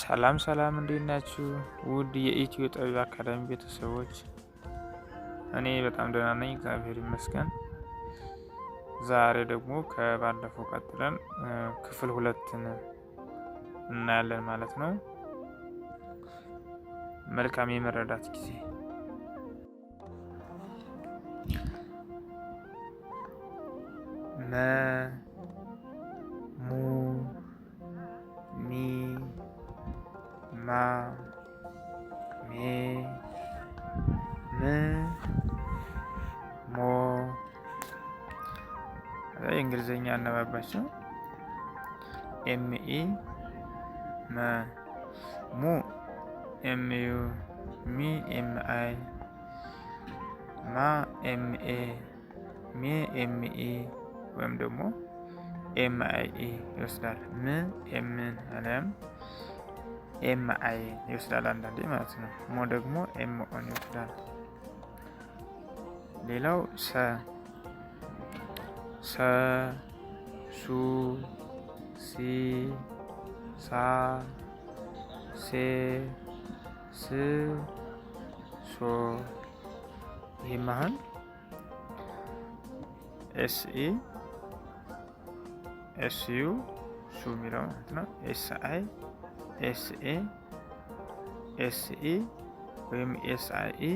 ሰላም ሰላም፣ እንዴት ናችሁ? ውድ የኢትዮ ጠቢብ አካዳሚ ቤተሰቦች፣ እኔ በጣም ደህና ነኝ፣ እግዚአብሔር ይመስገን። ዛሬ ደግሞ ከባለፈው ቀጥለን ክፍል ሁለትን እናያለን ማለት ነው። መልካም የመረዳት ጊዜ። መ ሙ ሚ ማ ሜ ም ሞ። የእንግሊዝኛ አነባባቸው M E መ፣ ሙ M U፣ ሚ M I፣ ማ M A፣ ሜ M E ወይም ደግሞ M I E ይወስዳል። ም M ን አሊያም M I ይወስዳል አንዳንዴ ማለት ነው። ሞ ደግሞ M O ን ይወስዳል። ሌላው ሰ፣ ሰ፣ ሱ፣ ሲ፣ ሳ፣ ሴ፣ ስ፣ ሶ። ይህም አሁን S E S U ሱ የሚለው ማለት ነው። S I S A S E ወይም S I E፣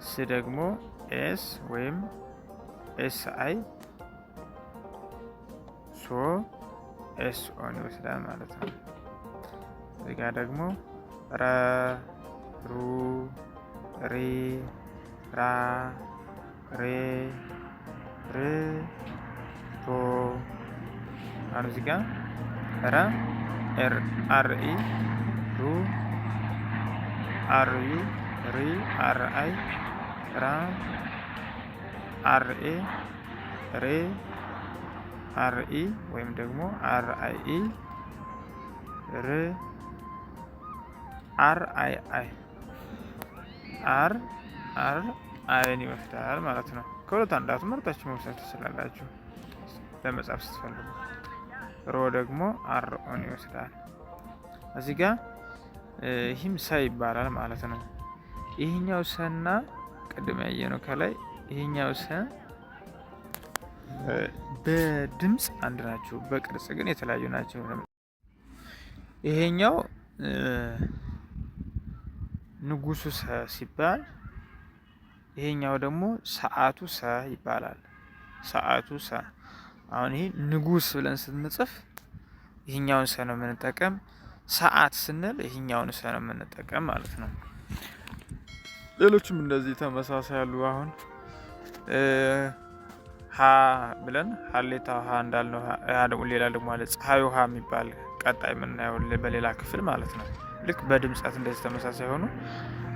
ስ ደግሞ S ወይም S I፣ ሶ S O ን ይወስዳል ማለት ነው። እዚህ ጋ ደግሞ ረ፣ ሩ፣ ሪ፣ ራ፣ ሬ፣ ር፣ ሮ። አሁን እዚህ ጋ ረ R E፣ ሩ R U፣ ሪ R I፣ ራ R A፣ ሬ R E ወይም ደግሞ R I E፣ ር R I I፣ R R I ን ይወስዳል ማለት ነው። ከሁለት አንዳቱ መርጣችሁ መውሰድ ትችላላችሁ ለመጻፍ ስትፈልጉ። ሮ ደግሞ R O ን ይወስዳል። እዚህ ጋ ይህም ሰ ይባላል ማለት ነው። ይህኛው ሰና ቅድም ያየነው ከላይ ይህኛው ሰ በድምፅ አንድ ናቸው፣ በቅርጽ ግን የተለያዩ ናቸው። ይሄኛው ንጉሱ ሰ ሲባል ይሄኛው ደግሞ ሰዓቱ ሰ ይባላል። ሰዓቱ ሰ። አሁን ይሄ ንጉስ ብለን ስንጽፍ ይሄኛውን ሰ ነው የምንጠቀም። ሰዓት ስንል ይሄኛውን ሰ ነው የምንጠቀም ማለት ነው። ሌሎችም እንደዚህ ተመሳሳይ አሉ። አሁን ሀ ብለን ሀሌታ ሀ እንዳልነው ሌላ ደግሞ አለ ፀሐይ ውሃ የሚባል ቀጣይ የምናየው በሌላ ክፍል ማለት ነው። ልክ በድምጸት እንደዚህ ተመሳሳይ ሆኑ፣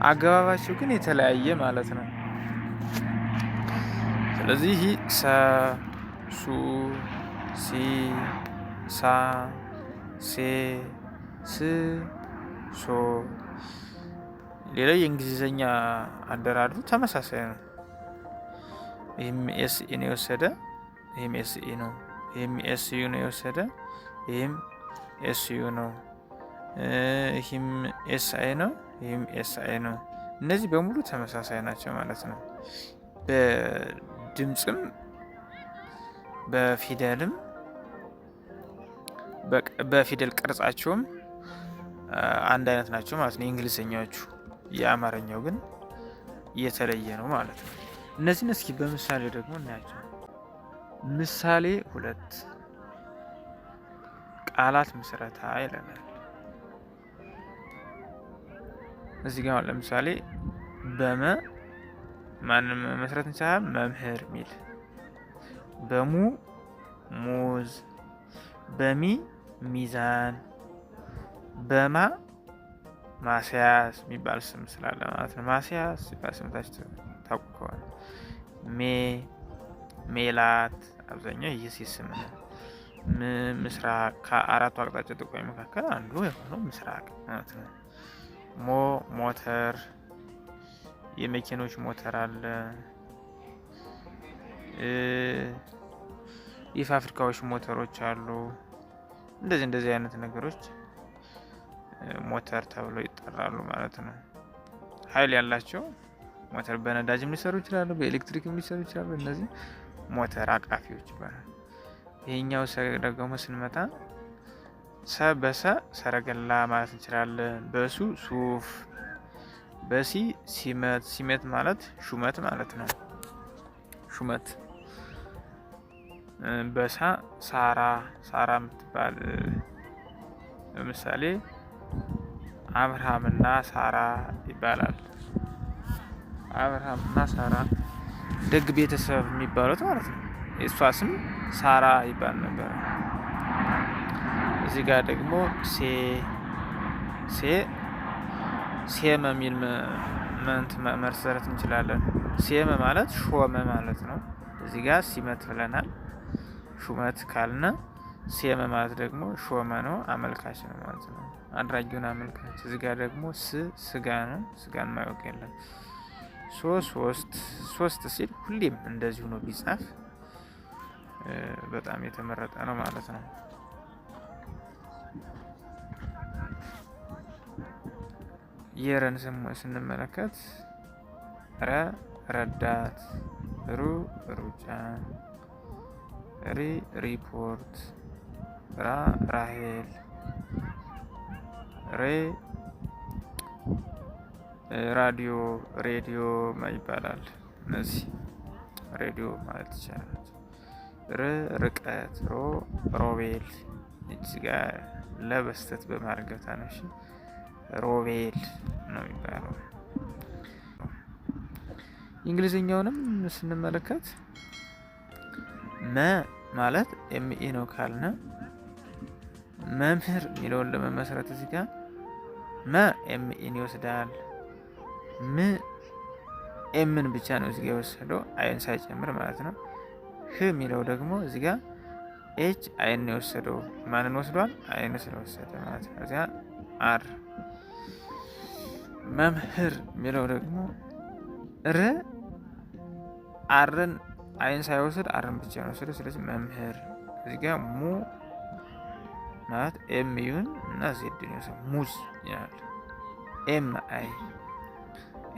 አገባባቸው ግን የተለያየ ማለት ነው። ስለዚህ ሰ፣ ሱ፣ ሲ፣ ሳ፣ ሴ፣ ስ፣ ሶ። ሌላው የእንግሊዝኛ አደራድሩ ተመሳሳይ ነው። ይህም S E ነው የወሰደ፣ ይህም S E ነው። ይህም S U ነው የወሰደ፣ ይህም S U ነው። ይህም S I ነው፣ ይህም S I ነው። እነዚህ በሙሉ ተመሳሳይ ናቸው ማለት ነው። በድምፅም በፊደልም በፊደል ቅርጻቸውም አንድ አይነት ናቸው ማለት ነው። የእንግሊዝኛዎቹ፣ የአማርኛው ግን የተለየ ነው ማለት ነው። እነዚህን እስኪ በምሳሌ ደግሞ እናያቸው። ምሳሌ ሁለት ቃላት ምስረታ ይለናል። እዚህ ጋር ለምሳሌ በመ ማንን መመስረት እንችላለን? መምህር ሚል፣ በሙ ሙዝ፣ በሚ ሚዛን፣ በማ ማስያዝ የሚባል ስም ስላለ ማለት ነው። ማስያዝ ሲባል ስምታችሁ ታውቁ ከሆነ ሜ ሜላት፣ አብዛኛው ይህ ስም ነው። ምስራቅ፣ ከአራቱ አቅጣጫ ጠቋሚ መካከል አንዱ የሆነው ምስራቅ ማለት ነው። ሞ ሞተር፣ የመኪኖች ሞተር አለ። የፋብሪካዎች ሞተሮች አሉ። እንደዚህ እንደዚህ አይነት ነገሮች ሞተር ተብሎ ይጠራሉ ማለት ነው። ኃይል ያላቸው ሞተር በነዳጅም ሊሰሩ ይችላሉ፣ በኤሌክትሪክም ሊሰሩ ይችላሉ። እነዚህ ሞተር አቃፊዎች ይባላል። ይሄኛው ደግሞ ስንመጣ ሰ በሰ ሰረገላ ማለት እንችላለን። በሱ ሱፍ፣ በሲ ሲመት፣ ሲመት ማለት ሹመት ማለት ነው። ሹመት። በሳ ሳራ፣ ሳራ የምትባል ለምሳሌ አብርሃምና ሳራ ይባላል። አብርሃምና ሳራ ደግ ቤተሰብ የሚባሉት ማለት ነው። የእሷ ስም ሳራ ይባል ነበር። እዚህ ጋር ደግሞ ሴ ሴ ሴመ የሚል መንት መሰረት እንችላለን። ሴመ ማለት ሾመ ማለት ነው። እዚህ ጋር ሲመት ብለናል። ሹመት ካልነ ሴመ ማለት ደግሞ ሾመ ነው፣ አመልካች ነው ማለት ነው። አድራጊውን አመልካች። እዚህ ጋር ደግሞ ስ ስጋ ነው። ስጋን ማወቅ የለም። ሶ ሶስት፣ ሶስት ሲል ሁሌም እንደዚሁ ነው ቢጻፍ በጣም የተመረጠ ነው ማለት ነው። የረን ስንመለከት ረ ረዳት፣ ሩ ሩጫ፣ ሪ ሪፖርት፣ ራ ራሄል፣ ሬ ራዲዮ፣ ሬዲዮ ይባላል። እነዚህ ሬዲዮ ማለት ይቻላል። ር ርቀት፣ ሮ ሮቤል። እዚህ ጋር ለበስተት በማድረግ ገብታ ነው። እሺ ሮቤል ነው የሚባለው። እንግሊዝኛውንም ስንመለከት መ ማለት ME ነው ካልነ መምህር የሚለውን ለመመስረት እዚህ ጋር መ ME ን ይወስዳል። ም M ን ብቻ ነው እዚህ ጋር የወሰደው I ን ሳይጨምር ማለት ነው። ህ የሚለው ደግሞ እዚህ ጋር H I ን የወሰደው ማንን ወስዷል? I ን ስለወሰደ ማለት ነው። እዚያ R መምህር የሚለው ደግሞ ር R ን I ን ሳይወስድ R ን ብቻ ነው የወሰደው። ስለዚህ መምህር እዚህ ጋር ሙ ማለት M U ን እና Z ን ይወስዳል። ሙዝ ይላል። M I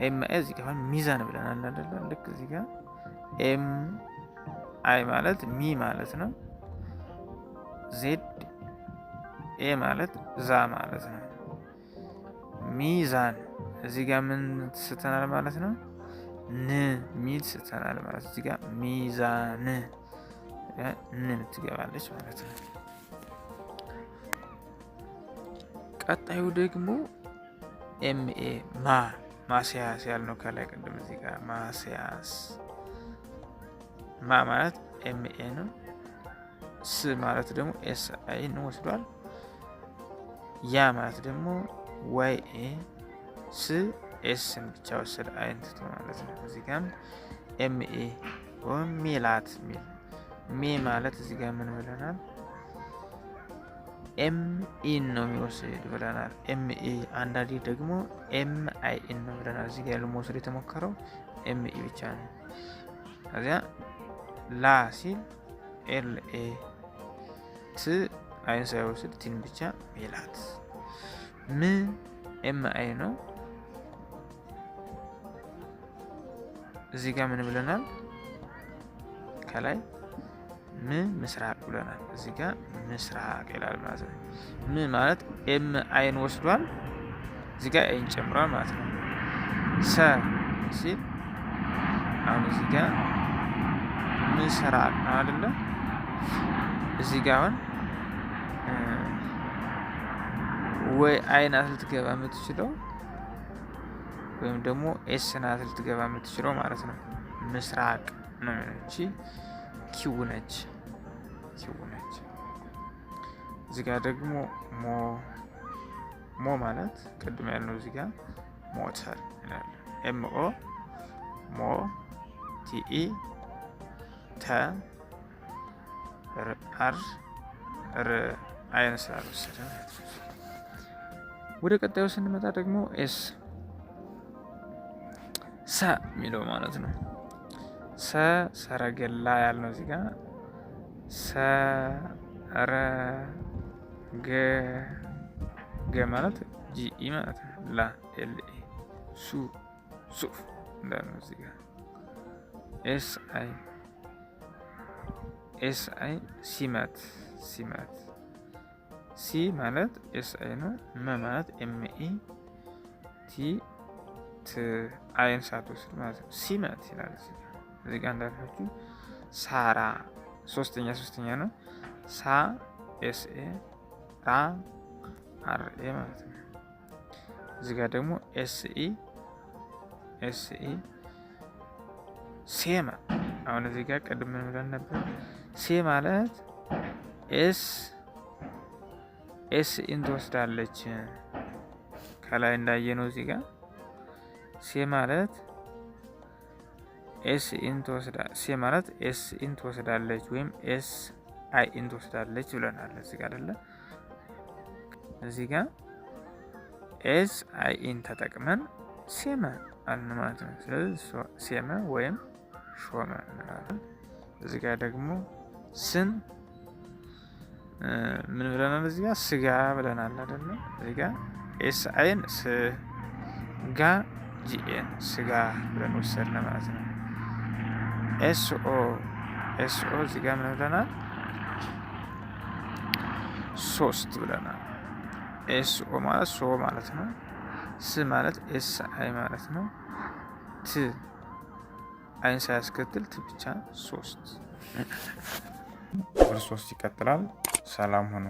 M I እዚህ ጋር ሚዛን ብለናል አይደለ? ልክ እዚህ ጋር M I ማለት ሚ ማለት ነው። Z A ማለት ዛ ማለት ነው። ሚዛን እዚህ ጋር ምን ስተናል ማለት ነው? ን ሚል ስተናል ማለት እዚህ ጋር ሚዛን ን ትገባለች ማለት ነው። ቀጣዩ ደግሞ MA ማ ማስያስ ያልነው ከላይ ቅድም እዚህ ጋር ማስያስ ማ ማለት MA ነው። ስ ማለት ደግሞ S I ን ወስዷል። ያ ማለት ደግሞ Y A ስ S ን ብቻ ወሰደ I ን ትቶ ማለት ነው። እዚህ ጋም MA ሜላት ሚል ሜ ማለት እዚህ ጋር ምን ብለናል? M E ን ነው የሚወስድ ብለናል። M E አንዳንዴ ደግሞ M I N ነው ብለናል። እዚህ ጋር ለመውሰድ የተሞከረው M E ብቻ ነው። ከዚያ ላ ሲል L A ት I ን ሳይወስድ T ን ብቻ ሜላት። ም M I ነው። እዚህ ጋር ምን ብለናል? ከላይ ም ምስራቅ ብለናል። እዚህ ጋር ምስራቅ ይላል ማለት ነው። ም ማለት M I ን ወስዷል። እዚህ ጋር A ን ጨምሯል ማለት ነው። ሰ ሲል አሁን እዚህ ጋር ምስራቅ ነው አይደለ? እዚህ ጋር አሁን ወይ I ናት ልትገባ የምትችለው ወይም ደግሞ S ናት ልትገባ የምትችለው ማለት ነው። ምስራቅ ነው የሚለው እቺ Q ነች፣ Q ነች። እዚህ ጋር ደግሞ ሞ ሞ ማለት ቅድም ያልነው እዚህ ጋር ሞተር ይላል። M O ሞ T E ተ R ር I ን ስላልወሰደ ማለት ነው። ወደ ቀጣዩ ስንመጣ ደግሞ S ሰ የሚለው ማለት ነው። ሰ ሰረገላ ያልነው እዚህ ጋር ሰ ረ ገ ገ ማለት G E ማለት ነው። ላ L A ሱ ሱፍ እንዳልነው እዚህ ጋር S I S I ሲመት ሲመት ሲ ማለት S I ነው። መ ማለት M E T ት I ን ሳትወስድ ማለት ነው። ሲመት ይላል እዚህ ጋር። እዚህ ጋር እንዳልኳችሁ ሳራ ሶስተኛ ሶስተኛ ነው። ሳ S A ራ R A ማለት ነው። እዚህ ጋር ደግሞ S E S E ሴማ። አሁን እዚህ ጋር ቅድም ምን ብለን ነበር? ሴ ማለት S S E ን ትወስዳለች። ከላይ እንዳየነው እዚህ ጋር ሴ ማለት S E ን ትወስዳ ሴ ማለት S E ን ትወስዳለች ወይም S I E ን ትወስዳለች ብለናል። እዚህ ጋር አይደለ? እዚህ ጋር S I E ን ተጠቅመን ሴመ አልን ማለት ነው። ስለዚህ ሴመ ወይም ሾመ እንላለን። እዚህ ጋር ደግሞ ስን ምን ብለናል? እዚህ ጋር ስጋ ብለናል አይደለ? እዚህ ጋር S I ን ስ ጋ G A ን ስጋ ብለን ወሰድን ማለት ነው። S O S O እዚህ ጋር ምን ብለናል? ሶስት ብለናል። S O ማለት ሶ ማለት ነው። ስ ማለት S I ማለት ነው። ት I ን ሳያስከትል ት ብቻ ሶስት። ክፍል 3 ይቀጥላል። ሰላም ሁኑ።